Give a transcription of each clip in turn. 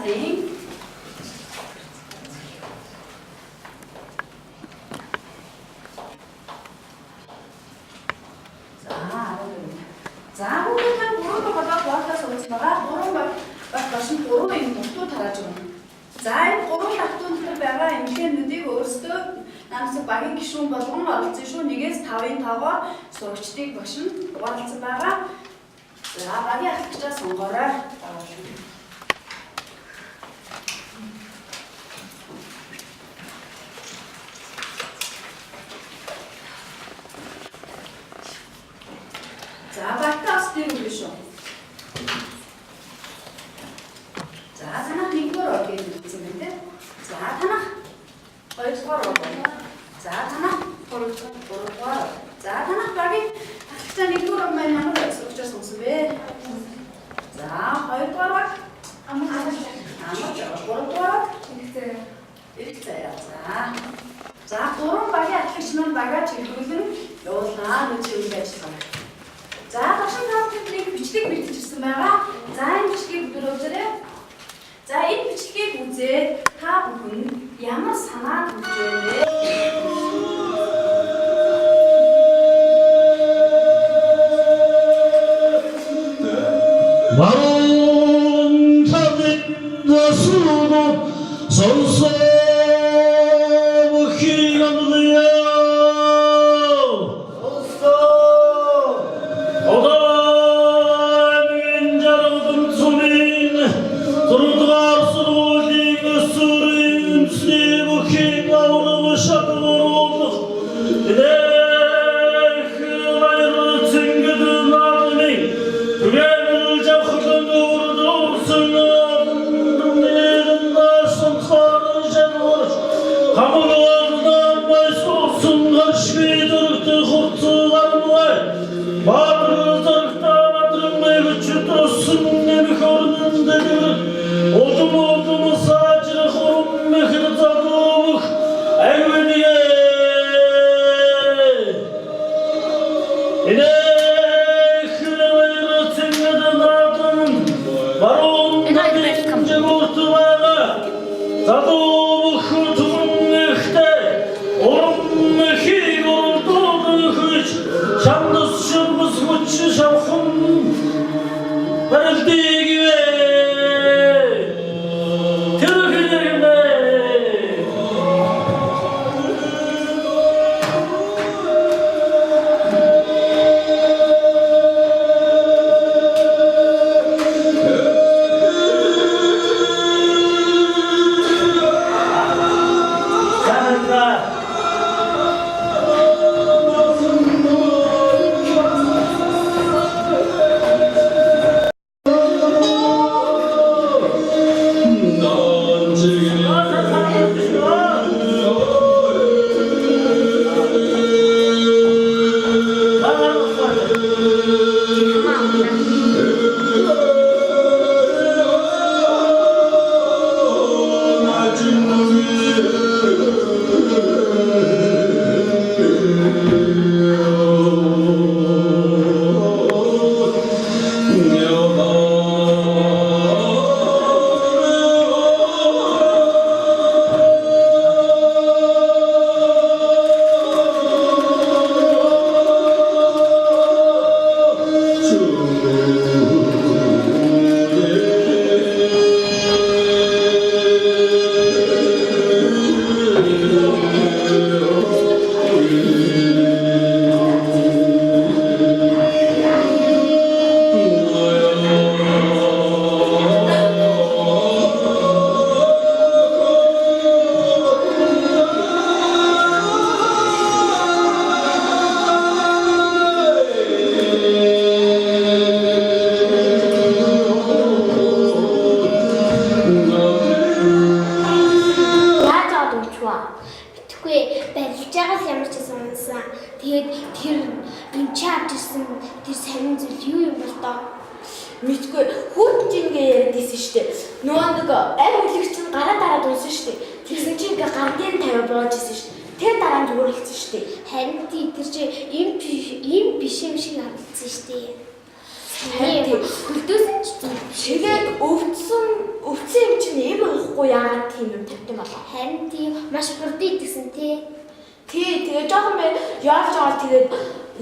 сарын За 14. За хүүхдүүд маань гурван баг болоод боолдоо сууж байгаа. Гурван баг баг багш нь гурван юм дутуу тарааж өгнө. За энэ гурван датуун дотор байгаа эмнэлгэнүүдийг өөрсдөө намсаг багийн гишүүн болгон оролцсон шүү. Нэгээс 5-ын тоогоор сурагчдыг багш нь дугаарласан байгаа. За багийн ахлагчаа сонгоорой. За багтаа бас тэр үг шүү. За танах нэгдүгээр орог гэж хэлсэн байна те. За танах хоёрдугаар орог. За танах гуравдугаар орог. За танах багийн ахлагчаа нэгдүгээр орог маань ямар сурагчаар сонгосон бэ? За хоёрдугаар баг Амар амар гуравдугаар баг ихтэй. Эрх заяа. За. За гурван багийн ахлагч маань багаа чиглүүлэн явуулнаа нэг чиглэл ажиллагаа. За багшин та бүхэнд нэг бичлэг бэлтэж ирсэн байгаа. За энэ бичлэгийг бүгд үзээрэй. За энэ бичлэгийг үзээд та бүхэн ямар санаа төрж байна вэ? Баруун талын засуу сонсоо хинамлаа. Одан жарган цумын зурдгаар сургуулийн өсвөрийн үндэсний бүхий аврал шалгаруулах Илэх баяр цэнгэл наадмын түгээмэл жавхлан урдуусан нэрнээс шалгуур хамгаална майсуусан гаршгүй дөрөвтэй хурцлаармай Баатар зэрэгтэй надрын хүч төсөн нэмэх орнон дэлгэр удам удам саажрах урам мэхэр залуух аюулгүй Илэх баяр цэнгэл наадмын баруун Энэ хоёр welcome. жигүүрт байгаа залуу бүхэн түмэнхтэй урам хийг урдууд хүч шамдас шүмс хүч шавхан барилдыг вэ тэр хэрэг Сайн Яаж аваад өмчвөө? Битгүй барилж байгаа л ямар ч байсан унсан. Тэгээд тэр эмчээ авч ирсэн тэр сонин зүйл юу юм бол доо? Мэдгүй хүүтэн чинь ингээ яриад исэн штэ. Нөгөө нэг аль хүлэгч чинь гараа дараад унсан штэ. Тэгсэн чинь ингээ гар дээр нь тавиа бууж исэн штэ. Тэр дараа нь зүгээр хэлсэн штэ. Харин тий тэр чинь эм эм биш юм шиг харагдсан шүү дээ. Харин тий. Хөлдөөсөн ч зүйл биш. Тэгээд өвдсөн өвдсөн юм чинь мэдэхгүй яагаад тийм юм тавьсан болов. Харин тийм маш хурдан идэгсэн тий. Тий, тэгээ жоохон бай яалж байгаа тэгээд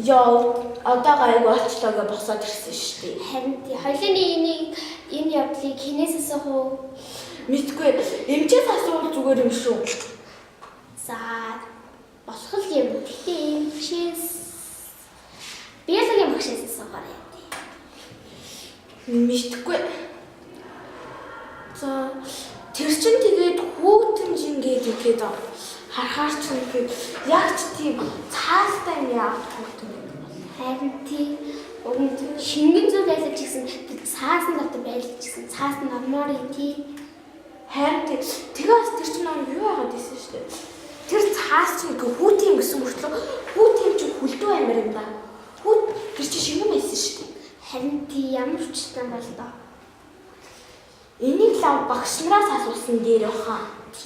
ёо одоо гайг олчлоо гэж босоод ирсэн шүү дээ. Харин тий хоёлын энийг энэ явдлыг хинээс асуух уу? Мэдгүй эмчээс асуувал зүгээр юм шүү. За болох л юм. Гэхдээ эмчээс биологийн багшаас асуухаар юм тий. Мэдгүй. За тэр чин тэгээд хүүтэн жин гээд ихэд харахаар чинь ихэд яг ч тийм цаастай юм яа хүүтэн гэдэг бол. Харин тий уг нь шингэн зүйл байлаа ч гэсэн тэр цаасан дотор байлаа ч гэсэн цаас нь ормоор юм тий. Харин тий тэгээ бас тэр чин нэг юу яагаад исэн шүү дээ. Тэр цаас чинь ингээ хүүтэн юм гэсэн мөртлөө хүүтэн юм чинь хүлдүү амир юм да. Хүүт тэр чинь шингэн байсан шүү дээ. Харин тий ямар учиртай бол доо. Энийг лав багш нараас асуусан дээр баха.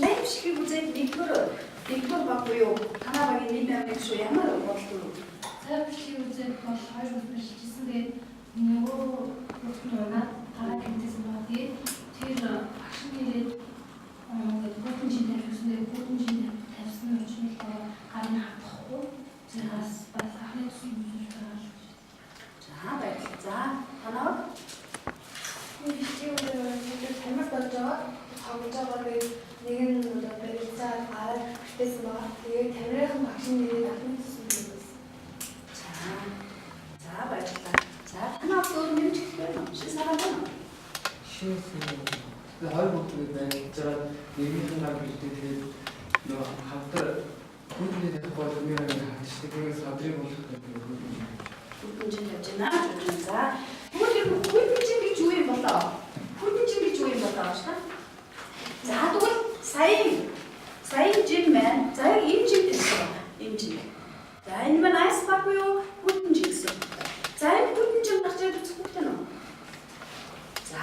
Аим шихийг үзээд нэгдүгээр баг буюу танаа багийн 1.1 шүү ямар бодол төрөв? Цай бичлэгийг үзээд бол хоёр хүн барилжсэн. Тэгээд нөгөө хүүхэд нь унаад гараа гэмтээсэн байгаа. Тэгээд тэр багш нь ирээд ингээд хүүхэн чинь тавьсан. Тэгээд хүүхэн чинь тавьсан учраас л гар нь хатахгүй. Зэрэгс бас анхны тусам үзүүлж байгаа л гэж. За баярлалаа. За танаа Нэг бичлэгийг тамир болж байгаа. Тоглож байгаа тэгээд нэг нь одоо барилцаад гараад битээсэн байгаа. Тэгээд тамирын багш нь ирээд анхны тусам үзүүлсэн. За. За баярлалаа. За танаа өөр нэмж хэлэх байна уу? Шин сараа байна уу? Шинэ тэгээ хоёр хүүхдүүд байна. Жаад нэгнийх нь гар бэлдээ тэгээд нөгөө хавдар хүүхдний тавих бол миний нэг хавчдаг. Тэгээс хавдрыг болох гэдэг хүүхдийн. Хүйтэн чин тавьж байна гэж байна. За тэгвэл ер нь хүйтэн чин гэж юу юм болоо? Хүйтэн чин гэж юу юм болоо гэж та? За тэгвэл саяын жин маань за яг энэ жин гэсэн байна. Энэ жин. За энэ маань айс баг буюу хүйтэн чин гэсэн. За энэ хүйтэн чин гарч ирээд үзэх хүүхдээ нөө. За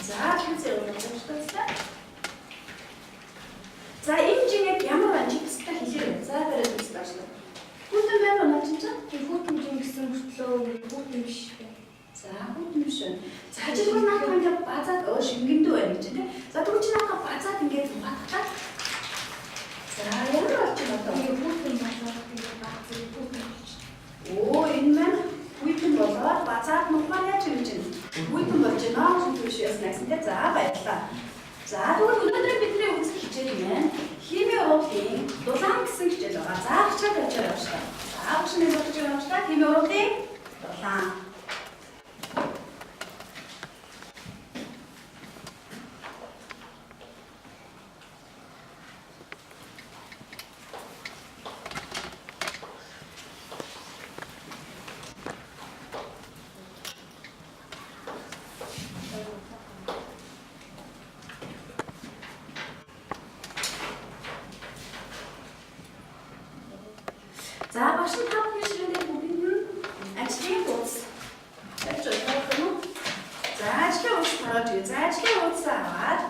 за тэгэхээр зэрэг болж байна. За энэ жин яг ямар байна чи бусдаа хэлээрэй. За бариад үздэг ашлаа. Хүйтэн байна уу наа чинь? Тэр хүүтэн жин гэсэн мөртлөө хүүтэн биш байна. За хүүтэн биш байна. За жишээлбэл наадах ингээд базаад өө шингэндүү байна гэж тийм. За тэгвэл чи наадах базаад ингээд зугаатглаа. За ямар болж байна одоо? Тэгээд хүүтэн болоод тэгээд баг зэрэг хүүтэн болчих. Оо энэ маань хүйтэн болоод базаад нухаар яаж юм чинь? Хүйтэн болж байна гэж биш ясна гэсэн тийм. За баярлалаа. За тэгвэл өнөөдөр бидний үзэх хичээл маань химийн уруудлын дулаан гэсэн хичээл байгаа. За хичээл тавьж байгаа юм шиг. За багш нэг бодож байгаа юм шиг. Химийн уруудлын дулаан. За багш нь та бүхний ширээний бүгдэнд нь ажлын хуудас тавьж байгаа юм уу? За ажлын хуудас тарааж өгье. За ажлын хуудасаа аваад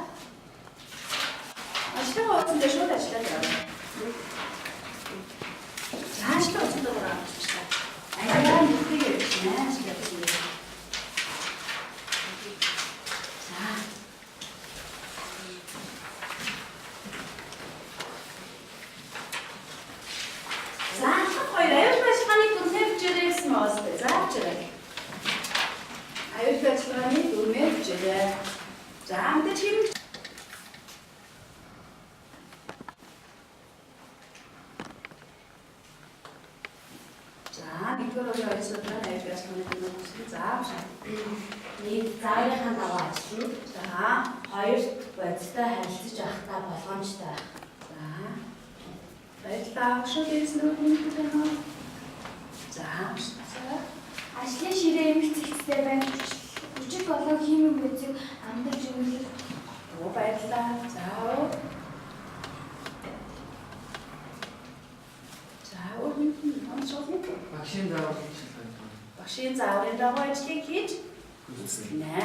ажлын хуудсан дээр шууд ажиллаад яваа. За ажлын хуудсан дээр авчихлаа. Аяа нүхийг ярьж ажиллаад өгье. За. За алхам хоёр аюулгүй ажиллагааны дүрмээр бичээрэй гэсэн байгаас тээ. За бичээрэй. Аюулгүй ажиллагааны дүрмээр бичээрэй. За мэдээж хэрэг За нэгдүгээр хоёр аюулгүй аюулгүй ажиллагааны дүрмээр бичээрэй. За бичээрэй. Нэг зааврынхаа дагуу ажиллана. За Хоёрт бодистой харилцаж байхдаа болгоомжтой байх. за баярлалаа. Шууд ирсэн үү нэг байна уу? За за Ажлын ширээ эмх зэгцтэй байна. Хүчит болон химийн бодисыг амталж өгөх. Оо баярлалаа. За оо. За өөр нэг юм онцлог уу? Багшийн заавал хийж байна. Багшийн зааврын дагуу ажлыг хийж гүйцэтгэнэ.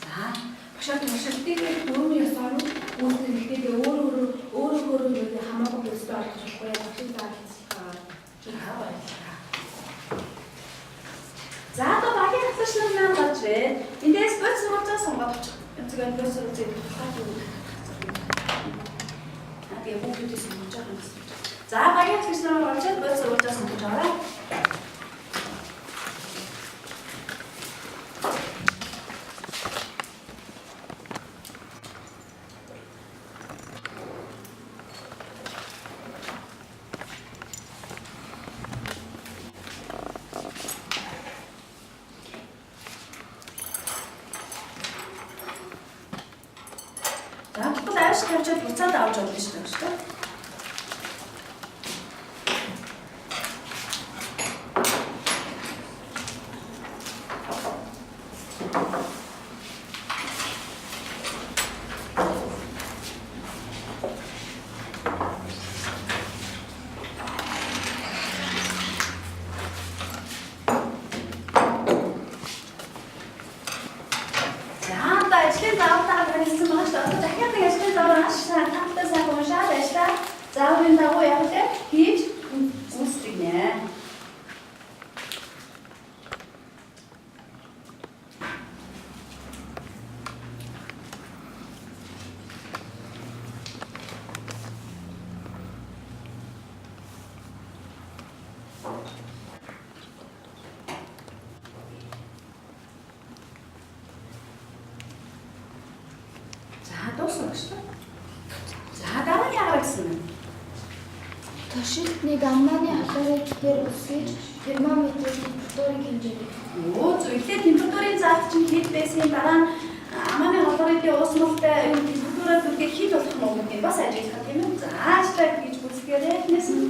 За Багшаа туршилтыг дөрвөн ёсоор нь үүснэ. Гэхдээ өөр өөр өөрөө өөрөө хамаагүй төстэй олгож болохгүй. Багшийн заавал хийх. За баярлалаа. За одоо багийн ахлагч нар маань гарч ирээд эндээс бодис сурвалжаа сонгоод авчих. Янз бүрийн бодис сурвалжийг тодорхой юу гэдэг. Тэгээ хүүхдүүдийг сонгож байгаа юм гэсэн. За багийн ахлагч нараа оролцоод бодис сургуулиас сонгож аваарай. За тэгвэл авш тавьчаад буцаад авч болно шүү дээ, шүү дээ. За одоо ажлын заавартайгаа танилцсан байгаа шүү дээ. Одоо дахиад нэг ажлын заавар маш сайн тавтай сайхан уншаад ажиллаа. Зааврын дагуу яг л хийж гүйцэтгэнэ. За дуусна гэж шүү дээ. За дараа нь яагаад гэсэн бэ? Туршилт нэг амманы хлорид дээр үсгэж термометрээр температурыг хэмжээдэг. Өө зөв. Эхлээд температурын заалт чинь хэд байсан дараа нь амааны хлоридын уусмалтай энэ температураа дүргээ хэд болох нь гэдгийг бас ажиглах тийм ээ. За ажиллаа гэж гүйцэтгээрэй. Эхнээс нь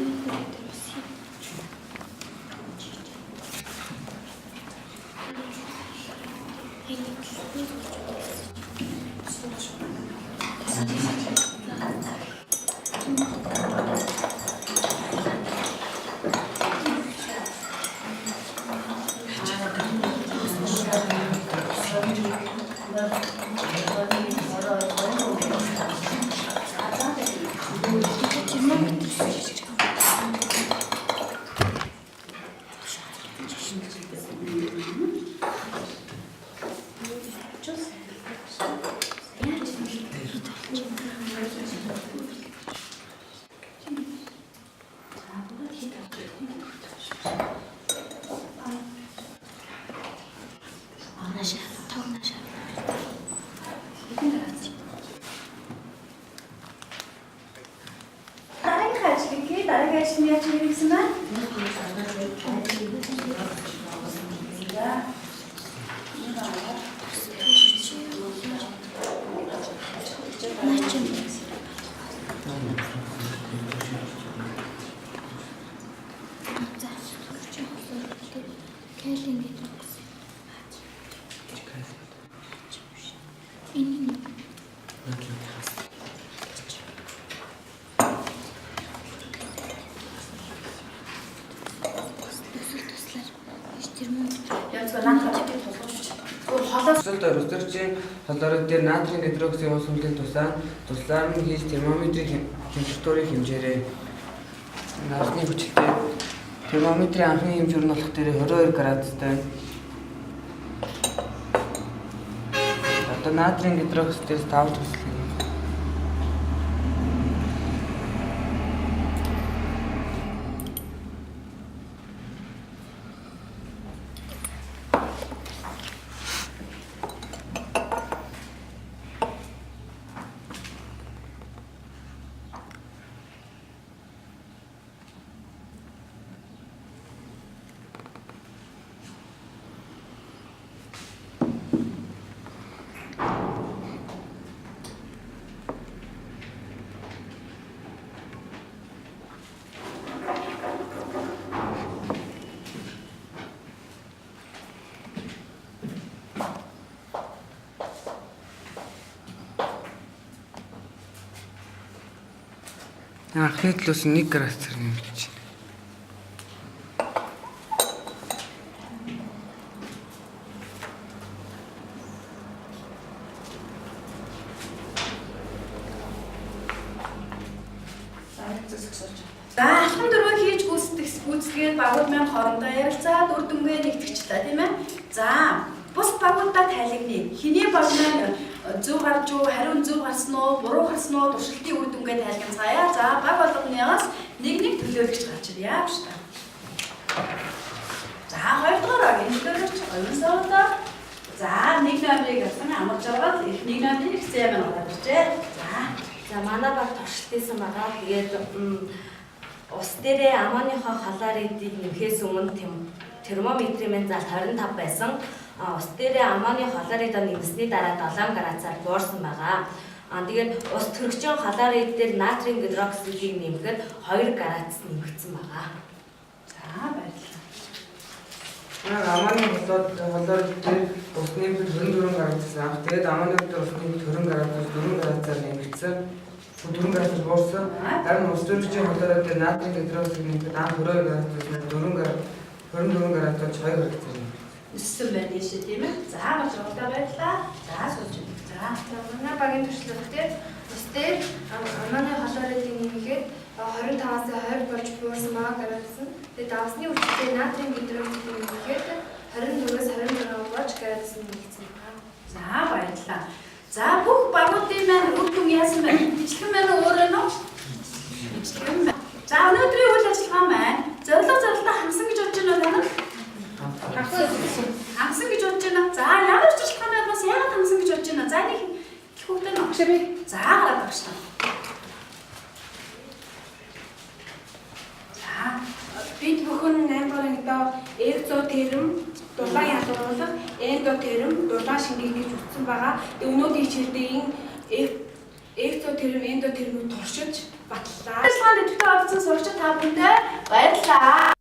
Дараагийн ажлыг хий. Дараагийн ажил нь яаж хийх гэсэн бэ? За. Калин гэдэг үгс. Энэ нь төсөл туслаар биш термометр Яг зөв наадах би тулгууч. Зүгээр холоос Төсөлд өрсөлдөгчийн хлорид дээр натрийн гидроксид уусмалыг тусаан туслаар нь хийж термометрийн температурыг хэмжээрэй. Нарны хүчлэлтэй термометрийн анхны хэмжүүр нь болох дээр 22 градустай. Одоо натрийн гидроксид дээр 5 төсөл. Анхны төлөөс нь 1 градусаар нэмэгдэж байна. За алхам дөрвөө хийж гүйцэтгэх гүйцэтгээд багууд маань хоорондоо ярилцаад үр дүнгээ нэгтгэжлээ тийм ээ. За бус багуудаа тайлгнаа. Хиний баг маань Зөв гарч юу, хариу зөв гарсан уу, буруу гарсан уу, туршилтын үр дүнгээ тайлбарлая. За, баг болгоныгоос нэг нэг төлөөлөгч гарч ирье гэж та. За, хоёрдугаар багийн төлөөлөгч Оюун Савлаа. За, нэг номерыг авсан амар жаргал их нэг номерыг ихсээ маань гараад иржээ. За. За, манай баг туршилтынсан байгаа. Тэгээд ус дээрээ аммоныхоо хлоридыг нэмэхээс өмнө термометрийн маань залт 25 байсан. Ус дээрээ аммоны хлоридоо нэмсний дараа 7 градусаар буурсан байгаа. Тэгээд ус төрөгчийн хлорид дээр натрийн гидроксидыг нэмэхэд 2 градус нэмэгдсэн байгаа. За, баярлалаа. Аммоны хлорид дээр ус нэмэхэд 24 градус анх. Тэгээд аммоны дээр ус нэмэхэд 20 градус 4 градусаар нэмэгдсэн. 4 градус буурсан. Дараа нь ус төрөгчийн хлорид дээр натрийн гидроксид нэмэхэд анх 22 градус 4 градус 24 градус 2 градусаар нэмэгдсэн. Өссөн байна тийш тийм ээ. За, маш уралдаа баярлалаа. За, сууж байна. За. За, манай багийн туршлага дээр ус дээр аммоны хлоридыг нэмэхэд 25-аас 20 болж буурсан байгаа градус нь. Тэгээд давсны хүчтэй натрийн гидроксидыг нэмэхэд 24-ээс 26 болж градус нь нэмэгдсэн байна. За, баярлалаа. За, бүх багуудын маань үр дүн яасан бэ? Ижилхэн байна уу, өөр байна уу? Ижилхэн байна. За, өнөөдрийн үйл ажиллагаа маань зорилго зорилтоо хангасан гэж бодож байна уу та нар? Хангасан гэж бодож байна. За, ямар ч туршлагын бас яагаад хангасан гэж бодож байна? За, нэг хүүхдээ нөө. За, гараад багш та. За, Бид бүхэн 8 дугаар ангидаа экзотерм, дулаан ялгаруулах, эндотерм, дулаан шингээх гэж үзсэн байгаа. Өнөөдрийн хичээлдээ энэ экзотерм, эндотермийг туршиж батллаа. Ажиллагаанд идэвхтэй оролцсон сурагчид та бүхэндээ баярлалаа.